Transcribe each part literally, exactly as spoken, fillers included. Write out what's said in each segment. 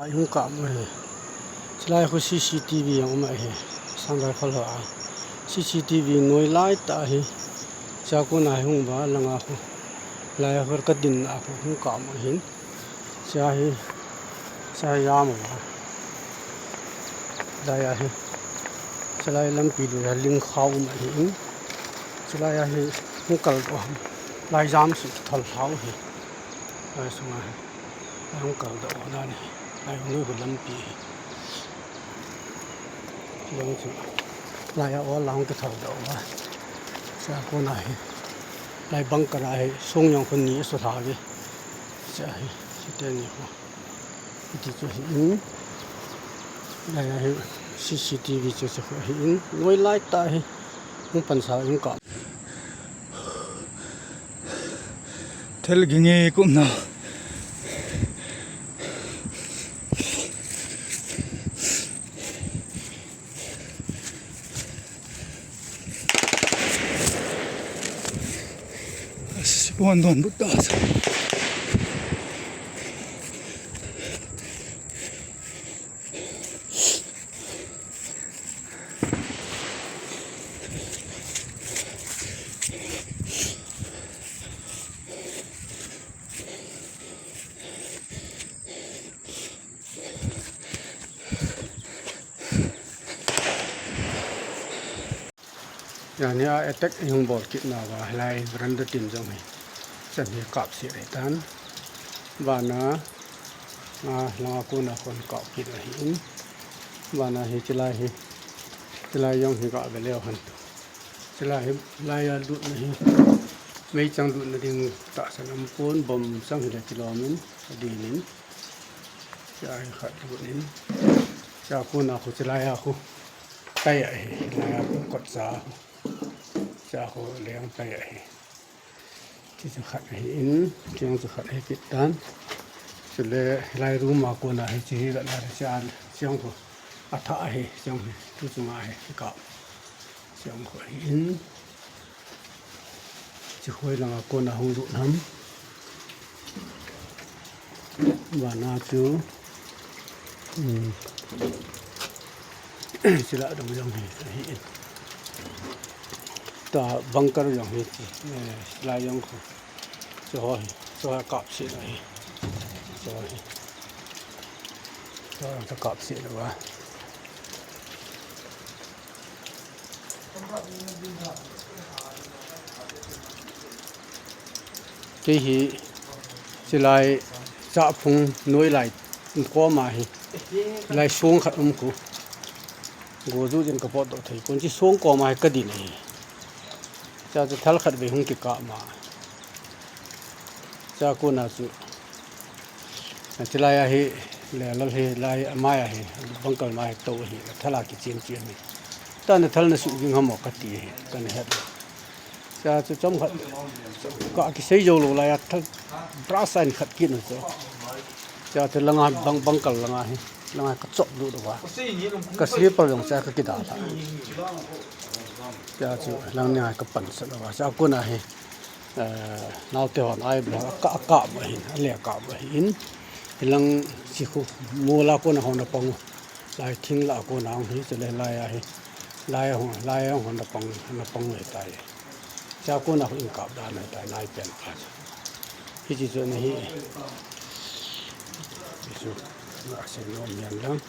Lai hung kap u hi. Chulai khu C C T V jong um ahi. Sangdal khol ho a. C C T V noi lai tah ahi. Chua kona hi hung va langa khu. Lai a khu ka dinna khu hung kap u ahin. Chua hi. Chua hi jam uva. Lai a hi. Chulai lampi lui a ling khau um ahin. Chulai a hi hung kal doh ham. Lai jam su thol hlau hi. Lai sunga hi. Hung kal doh dan hi. Lai hung lui khu lampi hi. Jong chu. Lai a ol la hung kithol doh uva. Chua kona hi. Lai bunker a hi. Sung jong khu ni a su hlau ve. Chua hi. Chuteni khu. Hiti chu ahin. Lai a hi C C T V chu chu khu ahin. Noi lai tah hi. Hung pansa in ka. Thil ging e kumna. Asi pon don buta. Jani a attack i hung bol kit nauva, hilai veranda tin jong hi. Chan hi kap sih ahi tan. Vana, a, langa kona khun kap kit ahin. Vana hi chilai hi. Chilai jong hi ka ve leu hen. Chilai hi, lai a lutna hi. Meichang lutna ding tahsan um pon, bomb chang hi le kilom in, adin in. Chua hi khat lut in. Chua kona khu chilai a khu. Tai ahi, lai a khu kot cha. Chua khu leng tai ahi. Chi chu khat ahin, chiang chu khat ahi kit tan. Chule lai room a kona hi chi hi la la cha chiang khu. Atha ahi, chiang hi. Tu chunga hi, hi kap. Chiang khu ahin. Chi khoi langa kona hung lut ham. Vana chu, um, sila dong jong hi, ahi in. Ta bunker jong hi, eh, sila jong khu. Chu ho hi, chu ho kap sih ahi. Chu ho hi. Chu ho kap sih uva. Kei hi, chilai, chahphung noi lai, koma hi, lai song khat um khu. Go ju jin ka pot doh thei pon, chi song koma hi ka din ahi. Chua chu thal khat ve hung kikap ma. Chua kona chu. Chilai a hi, le lal hi, lai a mai a hi, bunker mai to hi, thal a kichim chim hi. Tana thal na su ging ham ka ti hi, kana het. Chua chu chom khat, ka kisei jou lou lai a thal, bra sign khat kit na chu. Chua chu langa bang, bunker langa hi, langa ka chop lut uva. Ka slipper jong chua ka kidal a. Chua chu lang ni a ka pan sat uva. Chua kona hi. Eh, naote hon ai bol a ka, a kap ahin, a le kap ahin. Hilang chi khu, mol a kona hon a pang u. Lai thing la kona hung hi, chule lai a hi. Lai a hon, lai a hon a pang, a pang u ahitai. Chua kona khu in kap dan ahitai, lai pen pa chu. Hichi chu ana hi. Hichu, na se nom hian lang.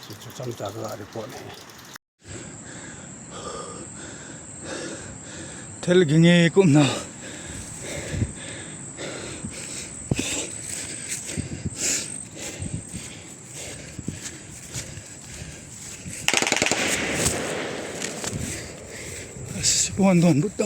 Hichu chomcha ka report hi. Thil ging e kumna. Asi pon don buta.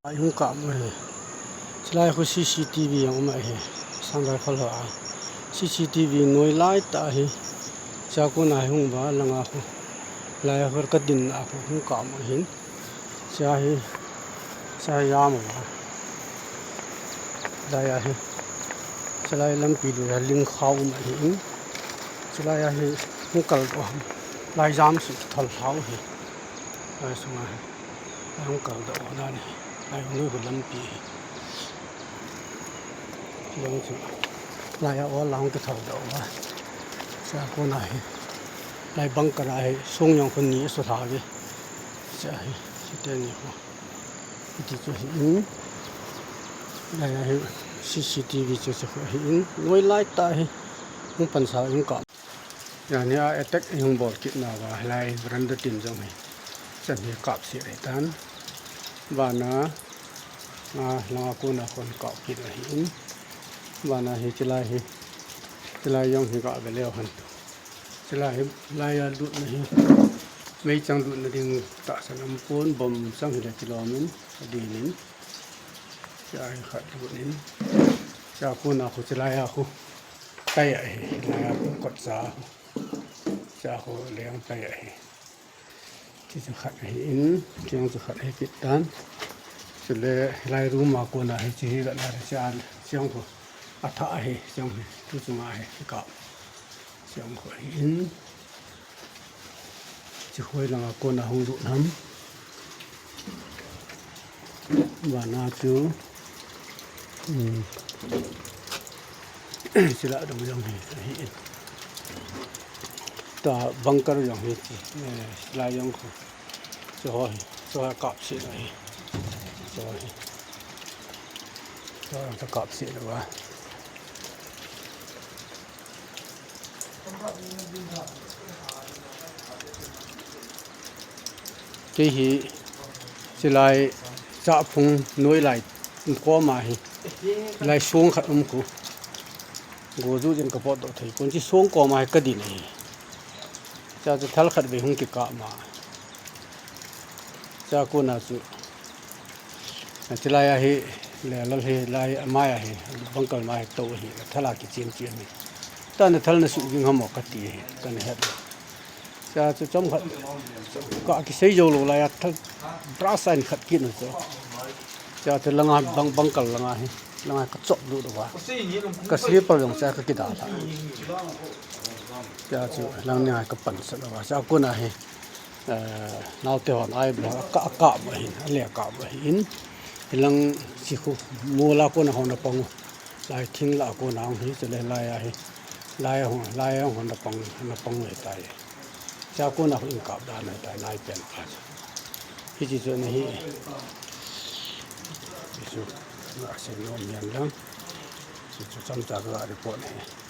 Ai hung kap u hi. Chulai khu C C T V jong um ahi. Sangdal khol ho a. C C T V noi lai tah ahi. Chua kona hi hung va langa khu. Lai a hung kadin a khu hung kap ahin. Sia hi, sia hi yam a. Lai a hi, sia lai lampi lui a ling khau um ahin. Sia lai a hi hung kal doh. Lai jam si thol khau hi. Lai sunga hi. Lai hung kal doh na ni. Lai hung lui khu lampi hi. Jong chu. Lai a ol la hung kithol doh a. Sia kona hi. Lai bunker a hi. Sung jong khu ni su tha ve. Sia hi. Site ni khu. Hiti chu hi in. Lai a hi. C C T V chu chu khu hi in. Ngoi lai ta hi. Hung pansa in ka. Jani a attack i hung bol kit nauva, hilai veranda tin jong hi. Chan hi kap si rei tan. Vana, a, langa kona kon kap kit ahin. Vana hi chilai hi. Chilai jong hi ka ve leu hen. Chilai hi, lai a lutna hi. Meichang lutna ding tahsan um pon, bom chang hi le kilom in, adin in. Chilai khat lut in. Chilai kona khu chilai a khu. Tai ahi, lai a kotcha. Cha ho leng tai ahi. Chi chu khat ahi in, cheng chu khat ahi kit tan. Chule lai room a kona hi chi hi la la cha cheng ho. Atha ahi, cheng hi. Tu chunga hi ka. Cheng ho ahi in. Chi hoi langa kona hung lut nam. Vana chu, um, sila dong jong hi, hi. Ta bunker jong hi, eh, sila jong khu. Chu ho hi, chu ho kap si na hi. Chu ho hi. Chu ho kap si na va. Kei hi, chilai, chahphung noi lai, koma hi, lai song khat um khu. Go ju jin ka pot doh thei pon, chi song koma hi ka din ahi. Cha chu thal khat ve hung kikap ma. Cha kona chu. Chilai a hi, le lal hi, lai a mai a hi, bunker mai to hi, thal a kichim chim hi. Tana thal na su ging ham ka ti hi, kana het. Cha chu chom khat, ka kisei jou lou lai a thal, bra sign khat kit na chu. Cha chu langa bang, bunker langa hi, langa ka chop lut uva. Ka slipper jong cha ka kida tha. Cha chu lang ni ai ka pan sa uva. Cha kona hi. Eh, naote hon ai bol a ka, a kap ahin, a le kap ahin. Hilang chi khu, mol a kona hon a pang u. Lai thing la kona hung hi, chule lai a hi. Lai a hon, lai a hon a pang, a pang u hi tai. Cha kona khu in kap dan hi tai, lai pen pa chu. Hichi chu na hi. Hichu, na se no mian lang. Hichu chomcha ka report hi.